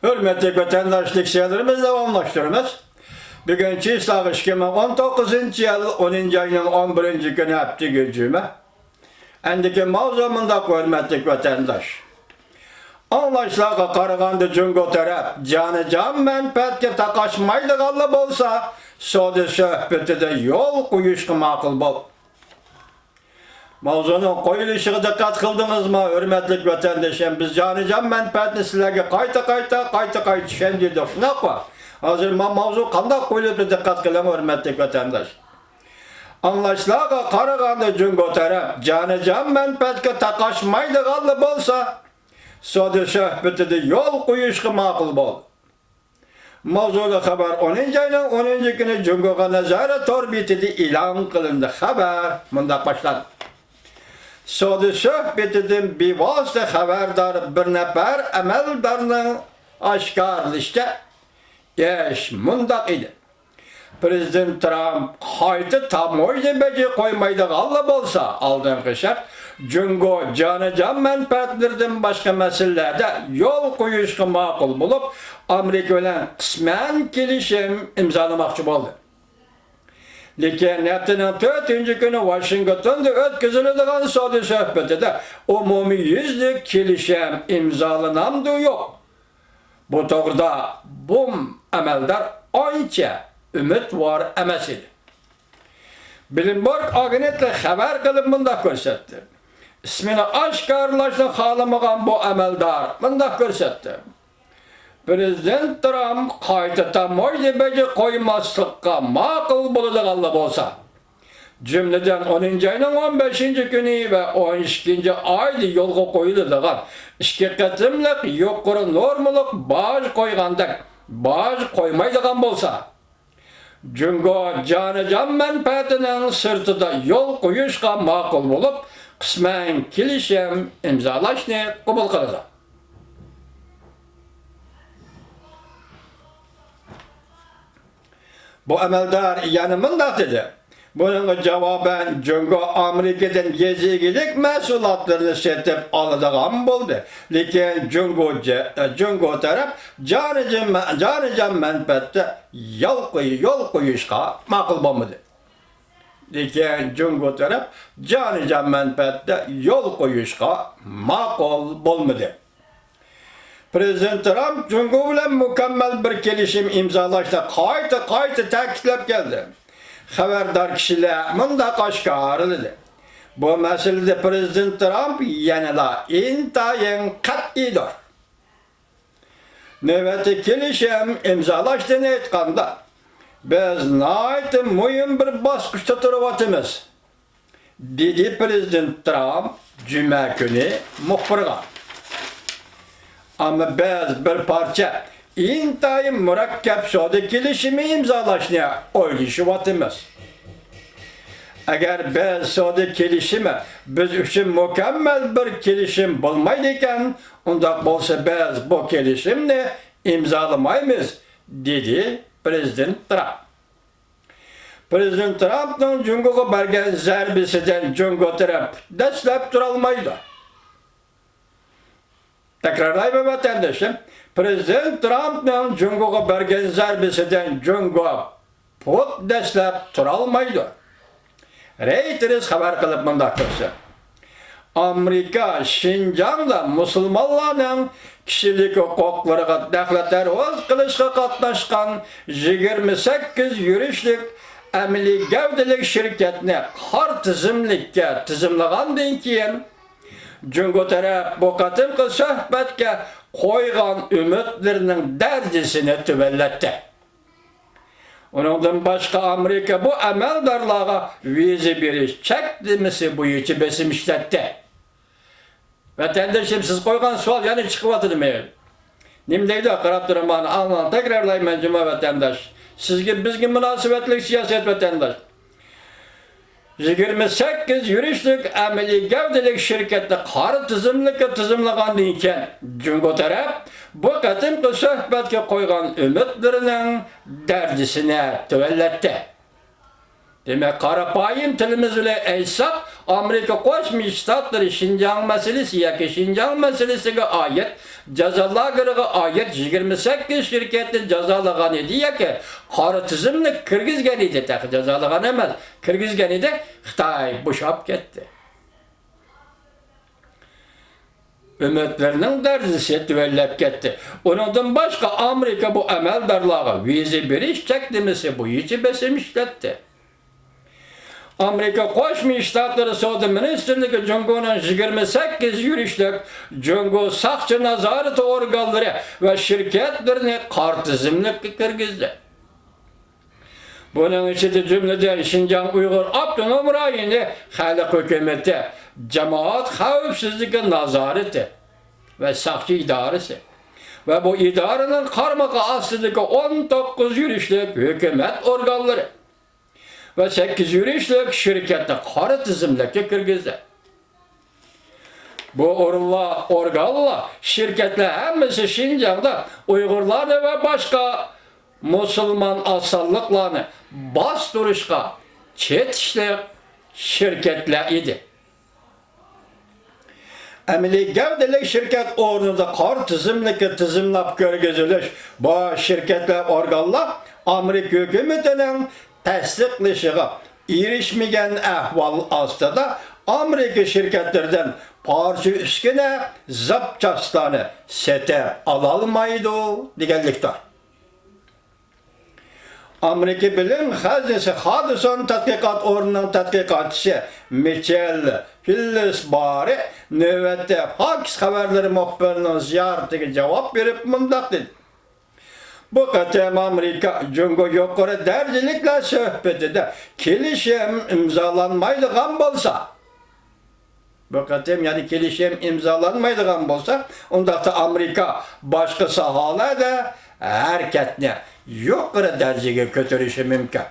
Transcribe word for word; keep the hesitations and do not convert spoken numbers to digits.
ھۆرمەتلىك ۋەتەنداشلىق سىيالىرىمىزنى داۋاملاشتۇرىمىز. بۈگۈن چىسلاغ ئىككى مىڭ ئون توققۇزىنچى يىل ئونىنچى ئاينىڭ ئون بىرىنچى كۈنى، ھەپتىگە جۈمە. ئەندىكى ماۋزۇ مۇنداق، ھۆرمەتلىك ۋەتەنداش. ئاڭلاشلارغا قارىغاندا، جۇڭگو تەرەپ جانىجان مەنپەئەتكە تاقاشمايدىغانلا بولسا، سودا سۆھبىتىدە يول قويۇشقا ماقۇل بول. ماۋزۇنىڭ قويۇلۇشىغا دىققەت قىلدىڭىزمۇ، ھۆرمەتلىك ۋەتەندىشىم؟ بىز جانىجان مەنپەئەتنى سىلەرگە قايتا-قايتا، قايتا-قايتا چۈشەندۈردۇق، شۇنداققۇ؟ ھازىر ما-، ماۋزۇ قانداق قويۇلۇپتۇ، دىققەت قىلىڭ، ھۆرمەتلىك ۋەتەنداش. ئاڭلاشلارغا قارىغاندا، جۇڭگو تەرەپ جانىجان مەنپەئەتكە تاقاشمايدىغانلا بولسا، سودا سۆھبىتىدە يول قويۇشقا ماقۇل بولدى. ماۋزۇلۇق خەۋەر ئونىنچى ئاينىڭ ئونىنچى كۈنى جۇڭگوغا نازارەت تور بېتىدە ئېلان قىلىندى. خەۋەر مۇنداق باشلاندى. سودا سۆھبىتىدىن بىۋاسىتە خەۋەردار بىر نەپەر ئەمەلدارنىڭ ئاشكارىلىشىچە، ئىش مۇنداق ئىدى. پىرېزىدېنت ترامپ قايتا تاموژنا بېجى قويمايدىغانلا بولسا، ئالدىنقى شەرت جۇڭگو جانىجان مەنپەئەتلىرىدىن باشقا مەسىلىلەردە يول قويۇشقا ماقۇل بولۇپ، ئامېرىكا بىلەن قىسمەن كېلىشىم ئىمزالىماقچى بولدى. لېكىن ھەپتىنىڭ تۆتىنچى كۈنى ۋاشىنگتوندا ئۆتكۈزۈلىدىغان سودا سۆھبىتىدە ئومۇميۈزلۈك كېلىشىم ئىمزالىنامدۇ يوق؟ بۇ توغرىدا بۇ ئەمەلدار ئانچە ئۈمىدۋار ئەمەس ئىدى. بلومبېرگ ئاگېنتلىقى خەۋەر قىلىپ مۇنداق كۆرسەتتى. ئىسمىنى ئاشكارىلاشنى خالىمىغان بۇ ئەمەلدار مۇنداق كۆرسەتتى. پىرېزىدېنت ترامپ قايتا تاموژنا بېجى قويماسلىققا ماقۇل بولىدىغانلا بولسا، جۈملىدىن ئونىنچى ئاينىڭ ئون بەشىنچى كۈنى ۋە ئون ئىككىنچى ئايدا يولغا قويۇلىدىغان ئىككى قېتىملىق يۇقىرى نورمىلىق باج قويغاندەك باج قويمايدىغان بولسا، جۇڭگو جانىجان مەنپەئەتىنىڭ سىرتىدا يول قويۇشقا ماقۇل بولۇپ، قىسمەن كېلىشىم ئىمزالاشنى قوبۇل قىلىدۇ. بۇ ئەمەلدار يەنە مۇنداق دېدى: بۇنىڭغا جاۋابەن، جۇڭگو ئامېرىكىدىن يېزا ئىگىلىك مەھسۇلاتلىرىنى سېتىپ ئالىدىغان بولدى، لېكىن جۇڭگو جە-، جۇڭگو تەرەپ جانىجان مە-، جانىجان مەنپەئەتتە يول قوي-، يول قويۇشقا ماقۇل بولمىدى. لېكىن جۇڭگو تەرەپ جانىجان مەنپەئەتتە يول قويۇشقا ماقۇل بولمىدى. پىرېزىدېنت ترامپ جۇڭگو بىلەن مۇكەممەل بىر كېلىشىم ئىمزالاشنى قايتا-قايتا تەكىتلەپ كەلدى. خەۋەردار كىشىلەر مۇنداق ئاشكارىلىدى: بۇ مەسىلىدە پىرېزىدېنت ترامپ يەنىلا ئىنتايىن قەتئىيدۇر. نۆۋەتتىكى كېلىشىم ئىمزالاشتىن ئېيتقاندا، بىز ناھايىتى مۇھىم بىر باسقۇچتا تۇرۇۋاتىمىز، دېدى پىرېزىدېنت ترامپ جۈمە كۈنى مۇخبىرغا. ئەمما بىز بىر پارچە ئىنتايىن مۇرەككەپ سودا كېلىشىمى ئىمزالاشنى ئويلىشىۋاتىمىز. ئەگەر بىز سودا كېلىشىمى بىز ئۈچۈن مۇكەممەل بىر كېلىشىم بولمايدىكەن، ئۇنداق بولسا بىز بۇ كېلىشىمنى ئىمزالىمايمىز، دېدى پىرېزىدېنت ترامپ. پىرېزىدېنت ترامپنىڭ جۇڭگوغا بەرگەن زەربىسىدىن جۇڭگو تەرەپ دەسلەپ تۇرالمايدۇ. تەكرارلايمەن، ۋەتەندىشىم، پىرېزىدېنت ترامپنىڭ جۇڭگوغا بەرگەن زەربىسىدىن جۇڭگو پۇت دەسلەپ تۇرالمايدۇ. رېيتېرس خەۋەر قىلىپ مۇنداق كۆرسە، ئامېرىكا شىنجاڭدا مۇسۇلمانلارنىڭ كىشىلىك ھوقۇقلىرىغا دەخلى-تەرۇز قىلىشقا قاتناشقان يىگىرمە سەككىز يۈرۈشلۈك ئەمەلىي گەۋدىلىك شىركەتنى قارا تىزىملىككە تىزىملىغاندىن كېيىن، جۇڭگو تەرەپ بۇ قېتىمقى سۆھبەتكە قويغان ئۈمىدلىرىنىڭ دەرىجىسىنى تۆۋەنلەتتى. ئۇنىڭدىن باشقا، ئامېرىكا بۇ ئەمەلدارلارغا ۋىزا بېرىش چەكلىمىسى بويىچە بېسىم ئىشلەتتى. ۋەتەندىشىم، سىز قويغان سوئال يەنە چىقىۋاتىدۇ مېنىڭ. نېمە دەيدۇ؟ قاراپ تۇرۇڭ، مانا ئاڭلاڭ، تەكرارلايمەن، جۇما ۋەتەنداش. سىزگە، بىزگە مۇناسىۋەتلىك سىياسەت، ۋەتەنداش. يىگىرمە سەككىز يۈرۈشلۈك ئەمەلىي گەۋدىلىك شىركەتنى قارا تىزىملىككە تىزىملىغاندىن كېيىن، جۇڭگو تەرەپ بۇ قېتىمقى سۆھبەتكە قويغان ئۈمىدلىرىنىڭ دەرىجىسىنى تۆۋەنلەتتى. دېمەك، قارا پايىن تىلىمىز بىلەن ئېيتساق، ئامېرىكا قوشما شتاتلىرى شىنجاڭ مەسىلىسى ياكى شىنجاڭ مەسىلىسىگە ئائىت، جازا لاگېرىغا ئائىت يىگىرمە سەككىز شىركەتنى جازالىغان ئىدى ياكى قارا تىزىملىككە كىرگۈزگەن ئىدى. تېخى جازالىغان ئەمەس، كىرگۈزگەن ئىدى. خىتاي بوشاپ كەتتى. ئۈمىدلىرىنىڭ دەرىجىسى تۆۋەنلەپ كەتتى. ئۇنىڭدىن باشقا، ئامېرىكا بۇ ئەمەلدارلارغا ۋىزا بېرىش چەكلىمىسى بويىچە بېسىم ئىشلەتتى. ئامېرىكا قوشما شتاتلىرى سودا مىنىستىرلىكى جۇڭگونىڭ يىگىرمە سەككىز يۈرۈشلۈك جۇڭگو ساقچى نازارىتى ئورگانلىرى ۋە شىركەتلىرىنى قارا تىزىملىككە كىرگۈزدى. بۇنىڭ ئىچىدە، جۈملىدىن، شىنجاڭ ئۇيغۇر ئاپتونوم رايونى خەلق ھۆكۈمىتى، جامائەت خەۋپسىزلىكى نازارىتى ۋە ساقچى ئىدارىسى ۋە بۇ ئىدارىنىڭ قارمىقى ئاستىدىكى ئون توققۇز يۈرۈشلۈك ھۆكۈمەت ئورگانلىرى ۋە سەككىز يۈرۈشلۈك شىركەتنى قارا تىزىملىككە كىرگۈزدى. بۇ ئورۇنلار، ئورگانلار، شىركەتلەر ھەممىسى شىنجاڭدا ئۇيغۇرلارنى ۋە باشقا مۇسۇلمان ئاز سانلىقلارنى باستۇرۇشقا چېتىشلىق شىركەتلەر ئىدى. ئەمەلىي گەۋدىلىك شىركەت ئورنىدا قارا تىزىملىككە تىزىملاپ كىرگۈزۈلۈش، بۇ شىركەتلەر، ئورگانلار ئامېرىكا ھۆكۈمىتىنىڭ تەستىقلىشىغا ئېرىشمىگەن ئەھۋال ئاستىدا ئامېرىكا شىركەتلىرىدىن پارچە ئۈسكۈنە، زاپچاستلارنى سېتىپ ئالالمايدۇ دېگەنلىكتۇر. ئامېرىكا بىلىم خەزنىسى خادسون تەتقىقات ئورنىنىڭ تەتقىقاتچىسى مىچېل فىللىس بارى نۆۋەتتە فاكس خەۋەرلىرى مۇخبىرىنىڭ زىيارىتىگە جاۋاب بېرىپ مۇنداق دېدى: بۇ قېتىم ئامېرىكا جۇڭگو يۇقىرى دەرىجىلىكلەر سۆھبىتىدە كېلىشىم ئىمزالانمايدىغان بولسا، بۇ قېتىم يەنە كېلىشىم ئىمزالانمايدىغان بولسا، ئۇنداقتا ئامېرىكا باشقا ساھەلەردە ھەرىكەتنى يۇقىرى دەرىجىگە كۆتۈرۈشى مۇمكىن.